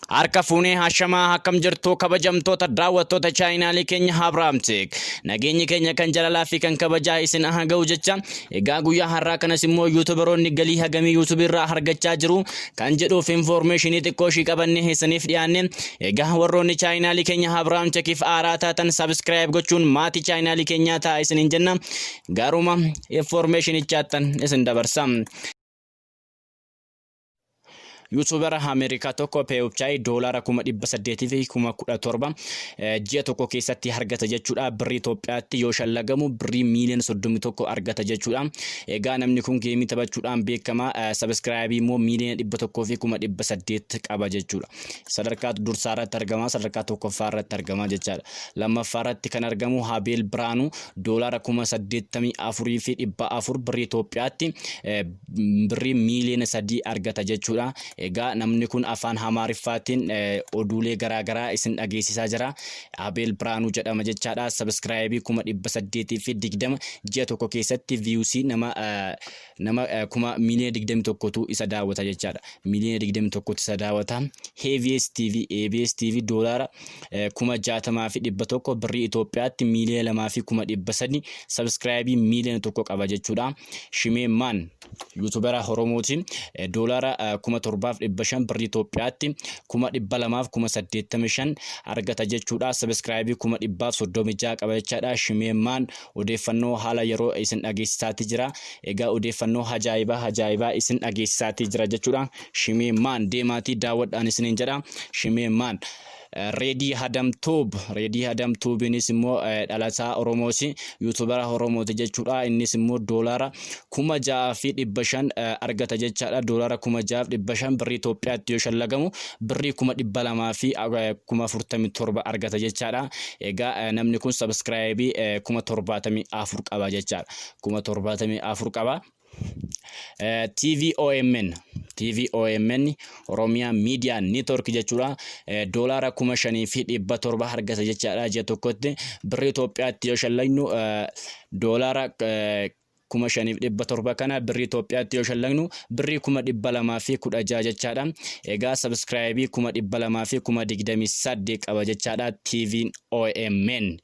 Harka fuunee hashamaa akkam jirtu kabajamtoota daawwattoota chaayinaalii keenya Abrahaam Tech. Nageenyi keenya kan jalalaa fi kan kabajaa isin haa ga'u jecha egaa guyyaa har'aa kanas immoo yuutubaroonni galii hagamii yuutubii irraa argachaa jiru kan jedhuuf infoormeeshinii xiqqoo ishii qabannee isiniif dhiyaanne. Egaa warroonni chaayinaalii keenya Abrahaam Techiif aaraa taatan subscribe gochuun maatii chaayinaalii keenyaa ta'a isiniin jenna. Garuma infoormeeshinichaattan isin dabarsa. Yuutubara Ameerikaa tokko PewDiePie doolaara 817,000 ji'a tokko keessatti argata jechuudha. Birrii Itoophiyaatti yoo shallagamu birrii miiliyoona 31 argata jechuudha. Egaa namni kun geemii taphachuudhaan beekama. Sabiskiraayibii immoo miiliyoona 100,800 qaba jechuudha. Sadarkaa dursaa irratti argama. Sadarkaa tokkoffaa irratti argama jechaadha. Lammaffaa irratti kan argamu Habeel Biraanuu doolaara 84,400 birrii Itoophiyaatti birrii miiliyoona 3 argata jechuudha. Egaa namni kun afaan Amaariffaatiin oduulee garaagaraa isin dhageessisaa jira. Abeel Biraanuu jedhama jechaadha. Sabiskiraayibii 820,000 ji'a tokko keessatti viyuusii nama miiliyoona 21tu isa daawwata jechaadha. Miiliyoona 21tu isa daawwata. ABS TV, ABS TV doolaara 60,100 birrii Itoophiyaatti miiliyoona 2,300,000 sabiskiraayibii miiliyoona 1 qaba jechuudha. Shimee Maan yuutubera Oromooti. Doolaara 7,500 birrii Itoophiyaatti 285,000 argata jechuudha. Sabiskiraayibii 136,000 qaba jechaadha. Shimee Maan odeeffannoo haala yeroo isin dhageessisaati jira. Egaa odeeffannoo ajaa'ibaa ajaa'ibaa isin dhageessisaati jira jechuudha. Shimee Maan deemaatii daawwadhaan isiniin jedha. Shimee Maan. Reedii Hadam Tuub, Reedii Hadam Tuubiinis immoo dhalataa Oromooti, yuutubara Oromooti jechuudha. Innis immoo doolaara 6,500 argata jechaadha. Doolaara 6,500 birrii Itoophiyaatti yoo shallagamu birrii 247,000 argata jechaadha. Egaa namni kun sabiskiraayibii 74,000 qaba jechaadha. 74,000 qaba. TV OMN, TV OMN, Oromiyaa Miidiyaa Network jechuudha. Doolaara 5,700 argata jechaadha ji'a tokkotti. Birrii Itoophiyaatti yoo shallagnu, doolaara 5,700 kana birrii Itoophiyaatti yoo shallagnu birrii 216,000 jechaadha. Egaa sabiskiraayibii 228,000 qaba jechaadha TV OMN.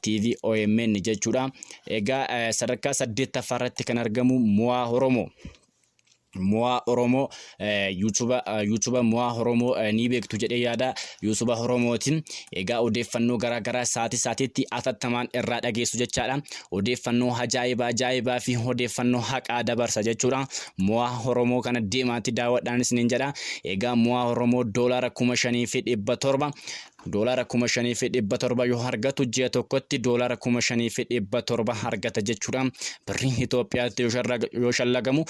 TV OMN jechuudha. Egaa sadarkaa saddeettaffaa irratti kan argamu Mo'aa Oromoo. Mo'aa Oromoo, yuutuuba Mo'aa Oromoo ni beektu jedhee yaada. Yuutuuba Oromootiin egaa odeeffannoo garaagaraa sa'aatii sa'aatiitti atattamaan irraa dhageessu jechaadha. Odeeffannoo ajaa'ibaa ajaa'ibaa fi odeeffannoo haqaa dabarsa jechuudha. Mo'aa Oromoo kana deemaatti daawwadhaan isiniin jedha. Egaa Mo'aa Oromoo doolaara 5,700, doolaara 5,700 yoo argatu ji'a tokkotti doolaara 5,700 argata jechuudha. Birrii Itoophiyaatti yoo shallagamu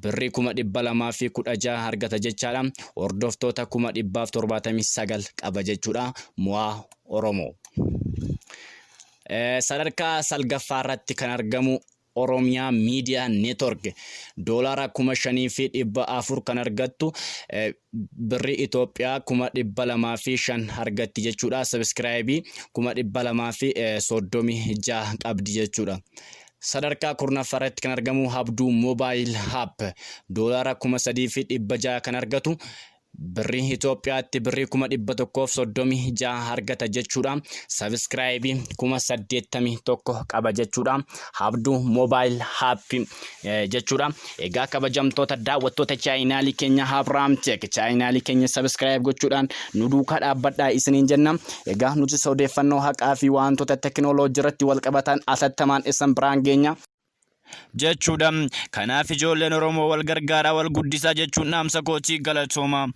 birrii 216,000 argata jechaadha. Hordoftoota 179,000 qaba jechuudha. Mo'aa Oromoo. Sadarkaa salgaffaa irratti kan argamu Oromiyaa Miidiyaa Network doolaara 5,400 kan argattu birrii Itoophiyaa 205,000 argatti jechuudha. Sabiskiraayibii 236,000 qabdi jechuudha. Sadarkaa kurnaffaa irratti kan argamu Habduu Mobile App doolaara 3,600 kan argatu birrii Itoophiyaatti birrii 136,000 argata jechuudha. Sabiskiraayibii 81,000 qaba jechuudha. Habduu Mobile App jechuudha. Egaa kabajamtoota daawwattoota chaayinaalii keenya Abrahaam Tech, chaayinaalii keenya subscribe gochuudhaan nu duukaa dhaabbadhaa isiniin jenna. Egaa nutis odeeffannoo haqaa fi wantoota tekinooloojii irratti wal qabatan atattamaan isin biraan geenya jechuudha. Kanaaf ijoolleen Oromoo wal gargaaraa wal guddisaa jechuun dhaamsa kootii, galatooma.